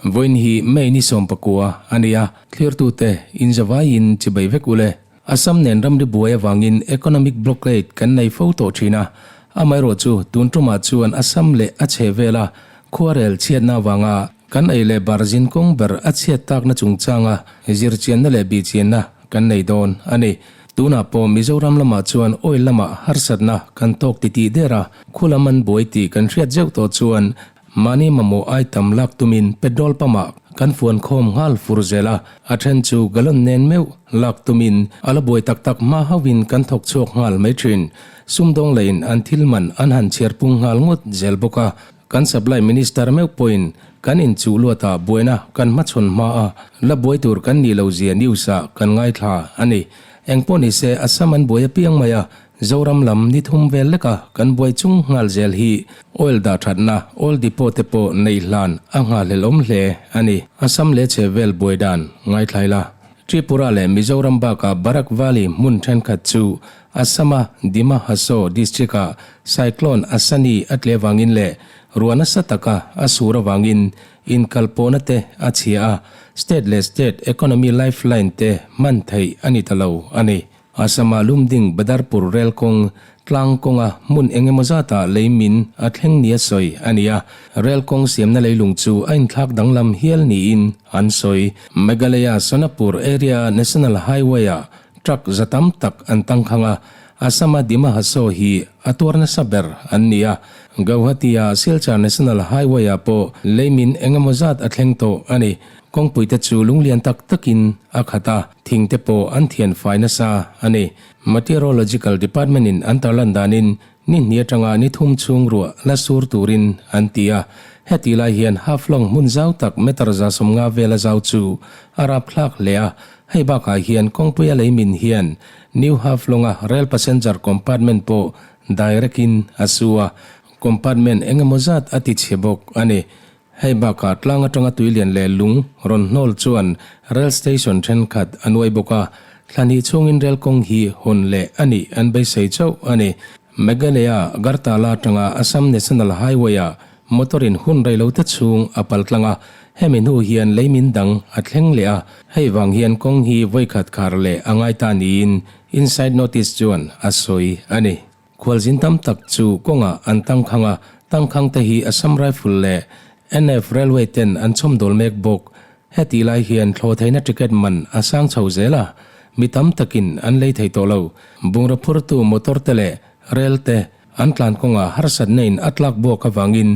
Vawiin hi May ni 19 a ni a, thlirtute inzavaiin chibai vek ule. Assam nen ramri buai avangin economic blockade kan nei fo tawh thin a, amaherawhchu tun tumah chuan Assam leh a chhe vela khuarel chhiatna avanga kan ei leh bar zin kawng ber a chhiat takna chungchanga zirchianna leh bihchianna kan nei dawn a ni. Tunah pawh Mizoram lamah chuan oil lamah harsatna kan tawk titih der a, khulam an buai tih kan hriat zeuh tawh chuan Mahni mamawh ai tam lak tumin petrol pump ah kan fuan khawm nghal fur zel a, a then chu gallon nen meuh lak tumin a la buai tak tak hma hauhin kan thawk chhuak nghal mai thin. Sumdawng leiin an thil man an han chhiar pung nghal ngawt zel bawk a, kan supply minister meuh pawhin kan inchuh luatah buaina kan hmachhawn hma a la buai tur kan nih lo zia news ah kan ngaithla a ni. Engpawh nise Assam an buai apiang mai a, Zoram lam ni thum vel leka kan buai chung nghal zel hi oil dah thatna oil depot te pawh neih hlan a nghahhlelhawm hle a ni. Assam leh chhe vel buai dan ngaithlai la. Tripura leh Mizoram bakah Barak Valley hmun thenkhat chu Assam-a Dima Hasao district-ah cyclone Asani a tle vangin leh ruah nasa taka a sur avangin inkalpawhna te a chhia a, state leh state economy lifeline te hman theih a ni ta lo a ni. Assam-a Lumding Badarpur rel kawng tlang kawnga hmun eng emaw zatah lei min a thleng nia sawi a ni a, rel kawng siamna leilung chu a inthlak danglam hial niin an sawi. Meghalaya Sonapur area National Highway-ah truck za tam tak an tangkhang a, Assam-a Dima Hasao hi a tuar nasa ber an ni a, Gauhati-a Silchar National Highway-ah pawh lei min eng emaw zat a thleng tawh a ni. Kawngpuite chu lunglian tak takin a khat a, thing te pawh an thian fai nasa a ni. Meteorological Department in an tarlan danin ni hnih atanga ni thum chhung ruah la sur turin an ti a. Heti lai hian Haflong hmun zau tak meter 150 vela zau chu a rapthlak hle a. Hei bakah hian kawngpuia lei min hian New Haflong-a rail passenger compartment pawh direct in a su a, compartment engemaw zat a ti chhe bawk a ni. Hei bakah tlang atanga tuilian leh lung rawn hnawl chuan rail station thenkhat a nuai bawk a, thla hnih chhungin rail kawng hi hawn leh a nih an beisei chauh a ni. Meghalaya Agartala atanga Assam National Highway-ah motor-in hun reilote chhung a pal tlang a, hemi hnu hian leimin dang a thleng leh a, hei vang hian kawng hi vawikhat khar leh a ngai ta niin Inside Notice chuan a sawi a ni. Khualzin tam tak chu kawngah an tangkhang a, tangkhang te hi Assam Rifle leh NF Railway ten an chhawmdawl mek bawk. Hetih lai hian thlawhtheihna ticket man a sang chho zel a, mi tam takin an lei thei tawh lo. Bungraw phurtu motor te leh rel te an tlan kawngah harsatna in a tlak buak avangin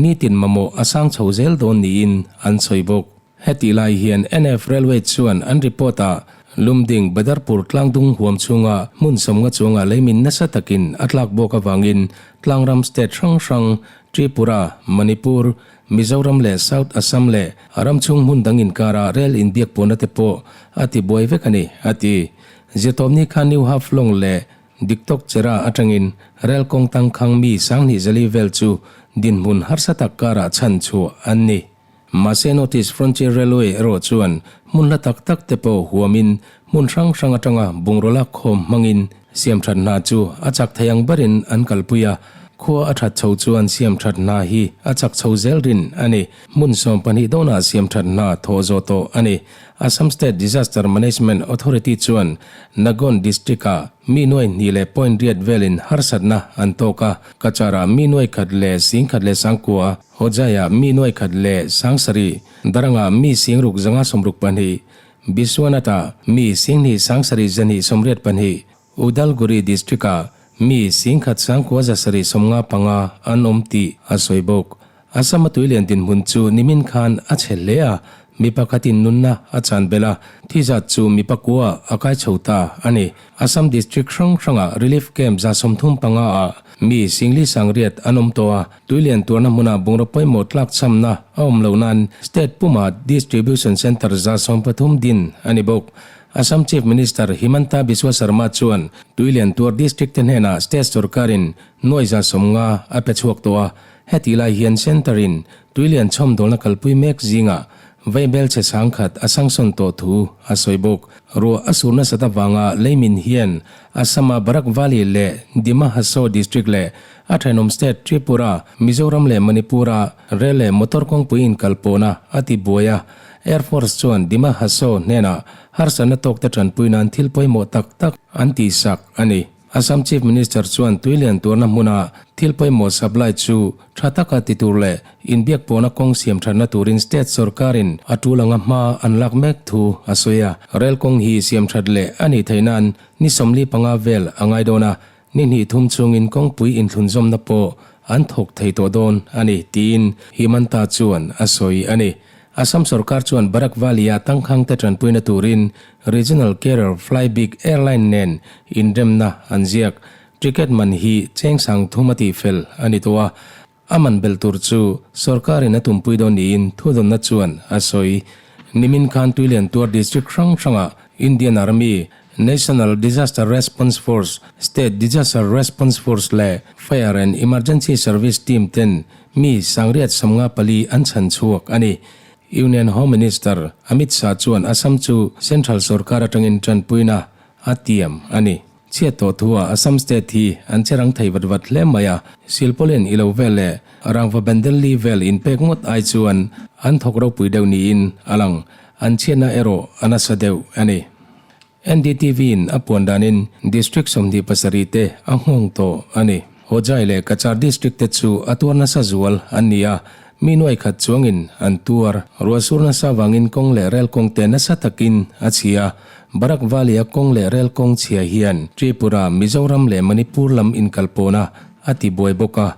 nitin mamawh a sang chho zel dawn niin an sawi bawk. Hetih lai hian NF Railway chuan an report ah Lumding Badarpur tlangdung huam chhunga hmun 50 chuangah leimin nasa takin a tlak bawk avangin tlangram state hrang hrang Tripura, Manipur, Mizoram leh South Assam leh a ram chhung hmun dang inkara rel inbiakpawhna te pawh a tibuai vek a ni, a ti. Zirtawpni khan New Haflong leh Diktok Chera atangin rel kawng tangkhang mi 2004 vel chu dinhmun harsa tak karah chhan chhuah an ni. Mahse North East Frontier Railway erawh chuan hmun hla tak tak te pawh huamin hmun hrang hrang atanga bungraw lak khawm hmangin siamthat hna chu a chak thei ang berin an kalpui a, khua a that chho chuan siamthat hna hi a chak chho zel rin a ni. Hmun 12 dawnah siamthat hna thawh zawh tawh a ni. Assam State Disaster Management Authority chuan Nagaon District-ah mi nuai hnih leh point riat velin harsatna an tawk a, Cachar-ah mi nuai khat leh 10,000 leh 9,000, Hojai-ah mi nuai khat leh 7,000, Darang-ah mi 60 562, Biswanath-ah mi 2 7 282, Udalguri District-ah mi 10,000 9,795 an awm tih a sawi bawk. Assam-a tuilian dinhmun chu nimin khan a chhe hle a, mi pakhatin nunna a chan belh a, thi zat chu mi pakua a kai chho ta a ni. Assam district hrang hrangah relief camp 35 ah mi 40 800 an awm tawh a, tuilian tuarna hmuna bungraw pawimawh tlakchhamna a awm loh nan state puma distribution centre 130 din a ni bawk. Assam Chief Minister Himanta Biswa Sarma chuan tuilian tuar district te hnenah state sorkarin nuai 150 a pe chhuak tawh a, hetih lai hian centre in tuilian chhawmdawlna kalpui mek zingah Vaibelchhe sangkhat a sangsawn tawh thu a sawi bawk. Ruah a sur nasat avanga leimin hian Assam-a Barak Valley leh Dima Hasao district leh a thenawm state Tripura, Mizoram leh Manipur-a rel leh motor kawngpui inkalpawhna a ti buai a. Air Force chuan Dima Hasao hnenah harsatna tawkte tanpui nan thil pawimawh tak tak an tihsak a ni. Assam Chief Minister chuan tuilian tuarna hmuna thil pawimawh supply chu tha taka ti tur leh inbiak pawhna kawng siam thatna turin state sorkarin a tul anga hma an lak mek thu a sawi a. Rel kawng hi siam that leh a nih theih nan ni 45 vel a ngai dawn a, ni hnih thum chungin kawngpui inthlunzawmna pawh an thawk thei tawh dawn a ni, tiin Himanta chuan a sawi a ni. Assam sorkar chuan Barak Valley-a tangkhangte tanpuina turin Regional carrier Flybig airline nen inremna an ziak. Ticket man hi cheng sang thum a tihfel a ni tawh a, a man belh tur chu sorkarin a tumpui dawn niin thudawnna chuan a sawi. Nimin khan Tuiliantuar district hrang hrangah Indian Army, National Disaster Response Force, State Disaster Response Force leh Fire and Emergency Service team ten mi sangriat 54 an chhan chhuak a ni. Union Home Minister Amit Shah chuan Assam chu Central sorkar atangin tanpuina a tiam a ni. Chhiat tawh thua Assam state hi an che rang thei vat vat hle mai a, silpawlin i lo vel leh rangva bendel li vel inpek ngawt ai chuan an thawk ropui deuh niin a lang. An chhiatna erawh a nasa deuh a ni. NDTV-in a puan danin District 27 te a nghawng tawh a ni. Hojai leh Cachar District te chu a tuar nasa zual an ni a, mi nuai khat chuangin an tuar. Ruahsur nasa vangin kawng leh rel kawng te nasa takin a chhia. Barak Valley-a kawng leh rel kawng chhia hian Tripura, Mizoram leh Manipur lam inkalpawhna a tibuai bawk a.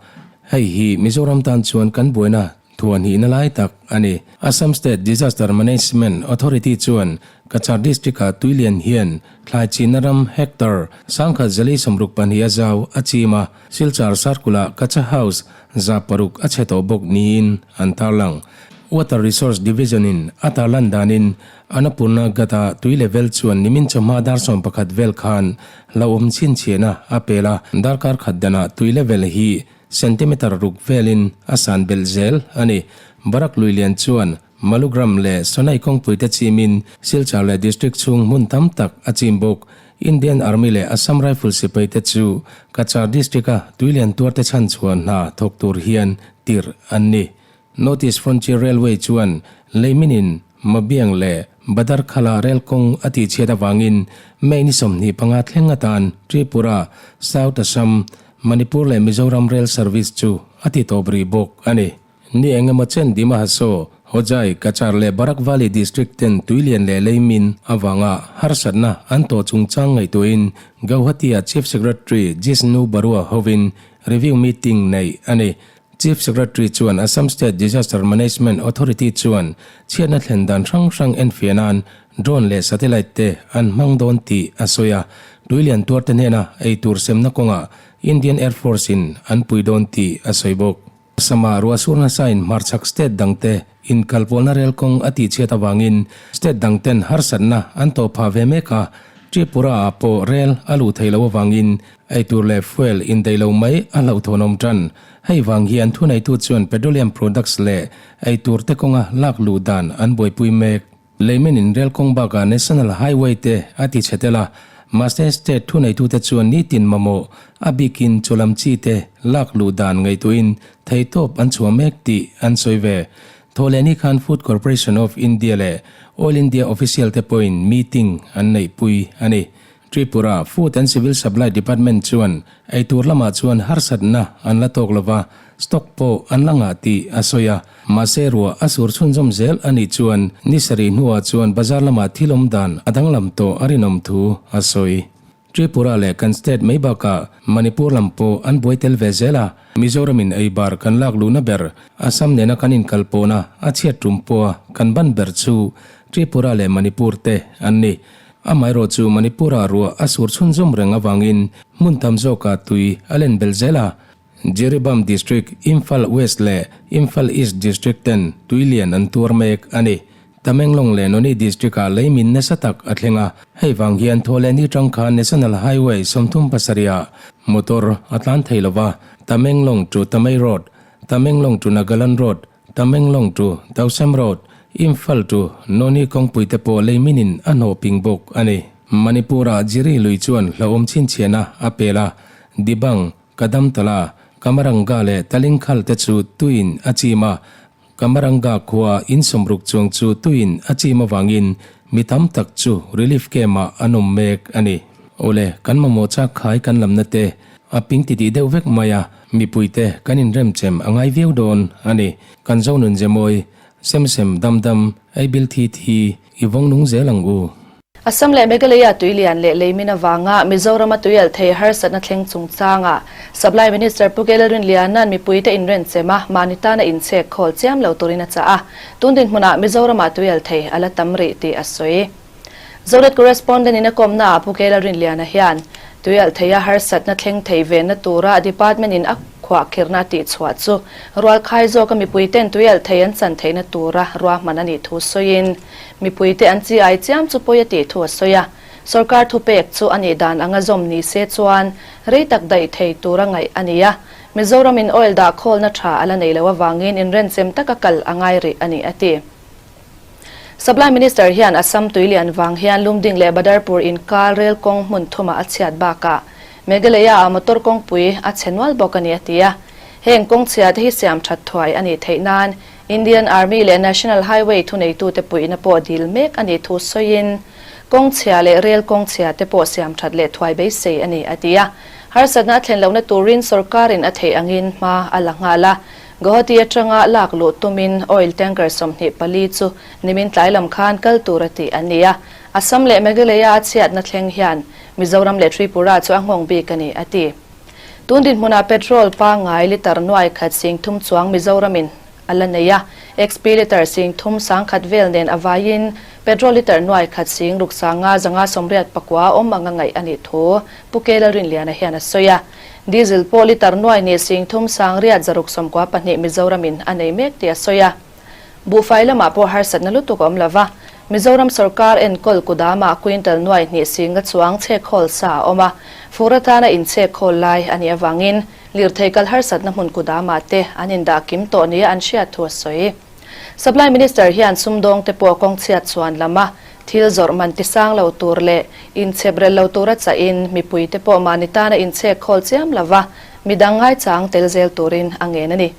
Hei hi Mizoram tan chuan kan buaina Thuan hi na lai tak a ni. Assam State Disaster Management Authority chuan Cachar District-ah tuilian hian thlai chinna ram hectare 1062 a zau a chim a, Silchar Circle-ah Kacha House 600 a chhe tawh bawk niin an tarlang. Water Resource Division-in a tarlan danin Annapurna Ghat-ah tui level chuan nimin chawhma dar 11 vel khan hlauhawm chhinchhiahna a pel a, darkar khat danah tui level hi Centimeter ruk velin a san belh zel a ni. Barak Luilian chuan Malugram leh Sonai kawngpuite chimin Silchar leh district chhung hmun tam tak a chim bawk. Indian Army leh Assam Rifle sipaite chu Cachar district-a tuilian tuarte chhanchhuah hna thawk tur hian tirh an ni. North East Frontier Railway chuan Leiminin Mabiang leh Badarkhala rel kawng a tihchhiat avangin May ni 25 thleng atan Tripura, South Assam, Manipur leh Mizoram rail service chu a ti tawp rih bawk a ni. Ni eng emaw chen Dima Hasao, Hojai, Cachar leh Barak Valley district ten tuilian leh leimin avanga harsatna an tawh chungchang ngaihtuahin Gauhati-a Chief Secretary Jishnu Barua hovin review meeting neih a ni. Chief Secretary chuan Assam State Disaster Management Authority chuan chhiatna thlen dan hrang hrang enfiah nan drone leh satellite te an hmang dawn tih a sawi a, tuilian tuarte hnena eitur semna kawngah Indian Air Force in an pui dawn tih a sawi bawk. Assam-ah ruahsur nasain hmarchhak state dangte inkalpawlna rel kawng a tihchhiat avangin state dangten harsatna an tawh phah ve mek a, Tripura-ah pawh rel a luh theih loh avangin eitur leh fuel indaih lo mai a hlauhthawnawm tan. Hei vang hian thuneitu chuan petroleum products leh eitur te kawnga lak luh dan an buaipui mek. Leimin rel kawng bakah National Highway te a ti chhe tel a, mahse state thuneitute chuan nitin mamawh a bikin chawlam chi te lak luh dan ngaihtuahin theihtawp an chhuah mek tih an sawi ve. Thawhlehni khan Food Corporation of India leh Oil India official te pawhin meeting an neihpui a ni. Tripura Food and Civil Supply Department chuan eitur lamah chuan harsatna an la tawk lova, stock pawh an la ngah tih a sawi a. Mahse ruah a sur chhunzawm zel a nih chuan ni sarih hnuah chuan bazar lamah thil awm dan a danglam tawh a rinawm thu a sawi. Tripura leh kan state mai bakah Manipur lam pawh an buai tel ve zel a, Mizoramin ei bar kan lak luhna ber Assam nena kan inkalpawhna a chhiat tum pawha kan ban ber chu Tripura leh Manipur te an ni. Amaherawh chu Manipur-ah ruah a sur chhunzawm reng avangin hmun tam zawkah tui a len belh zel a. Jiribam District, Imphal West leh Imphal East District ten tui lian an tuar mek a ni. Tamenglong leh Noney District-ah lei min nasa tak a thleng a, hei vang hian Thawhlehni tang khan National Highway 37 ah motor a tlan thei lo va, Tamenglong to Tamei Road, Tamenglong to Nagaland Road, Tamenglong to Tousem Road, Imphal to Noney kawngpui te pawh leiminin a hnawh ping bawk a ni. Manipur-ah Jiri lui chuan hlauhawm chhinchhiahna a pel a, Dibang, Kadamtala, Kamaranga leh Talingkhal te chu tuiin a chim a, Kamaranga khua insawmruk chuang chu tuiin a chim avangin mi tam tak chu relief camp-ah an awm mek a ni. Awle, kan mamawh chak khai kan lamna te a ping titih deuh vek mai a, mipuite kan inremchem a ngai viau dawn a ni. Kan zo nun zemawi, sem sem dam dam, ei bil thi thi i vawng nung zel ang u. Assam leh Meghalaya tuilian leh leimin avanga Mizorama tuialh thei harsatna thleng chungchangah Supply Minister Pu K Lalrinliana'n mipuite inrenchem a, mahni tana inchhek khawl chiam lo turin a chah a, tun dinhmunah Mizoramah tuialh thei a la tam rih tih a sawi. Zonet Correspondent in a kawmnaah Pu K Lalrinliana hian tuialh theia harsatna thleng thei venna tura Department in a khuahkhirhna a tihchhuah chu rualkhai zawka mipuiten tuialh thei an chan theihna tura ruahman a nih thu sawiin Mipuite an chi ai chiam chu pawi a tih thu a sawi a, sorkar thupek chu a nih dan anga zawm ni se chuan rei tak daih thei tura ngaih a ni a, Mizoramin oil dah khawlna tha a la nei lo avangin inrenchem taka kal a ngai rih a ni a ti. Supply Minister hian Assam tuilian vang hian Lumding leh Badarpur inkar rel kawng hmun thumah a chhiat bakah Meghalaya-ah motor kawngpui a chhe nual bawk a ni a ti a, heng kawng chhia te hi siam that thuai a nih theih nan Indian Army leh National Highway thuneitute puihna pawh dil mek a nih thu sawiin, kawng chhia leh rel kawng chhia te pawh siam that leh thuai beisei a ni, a ti a. Harsatna a thlen lohna turin sorkarin a theih angin hma a la nghal a. Guwahati atanga lak luh tumin oil tanker 24 chu nimin tlai lam khan kal tur a tih an ni a. Assam leh Meghalaya a chhiatna thleng hian Mizoram leh Tripura chu a nghawng bik a ni, a ti. Tun dinhmunah petrol pangngai litre nuai khat 3000 chuang Mizoramin a la nei a, XP litre 3000 sangkhat vel nen a vaiin petrol litre nuai khat sing ruk sanga 589 awm anga ngaih a nih thu Pu K Lalrinliana hian a sawi a. Diesel pawh litre nuai nih 3000 sangriat 692 Mizoramin a nei mek tih a sawi a. Buhfai lamah pawh harsatna lutuk a awm lo va, Mizoram sorkar enkawl kudamah quintal nuai hnih singa chuang chhekhawl sa a awm a, fur atana inchhekhawl lai a nih avangin lirthei kal harsatna hmun kudamah te an indah kim tawh nia an hriat thu a sawi. Supply Minister hian sumdawng te pawh kawng chhiat chhuan lama thil zawrh man tisang lo tur leh inchhep rel lo tura chahin mipui te pawh mahni tana inchhekhawl chiam lova midang ngaichang tel zel turin a ngen a ni.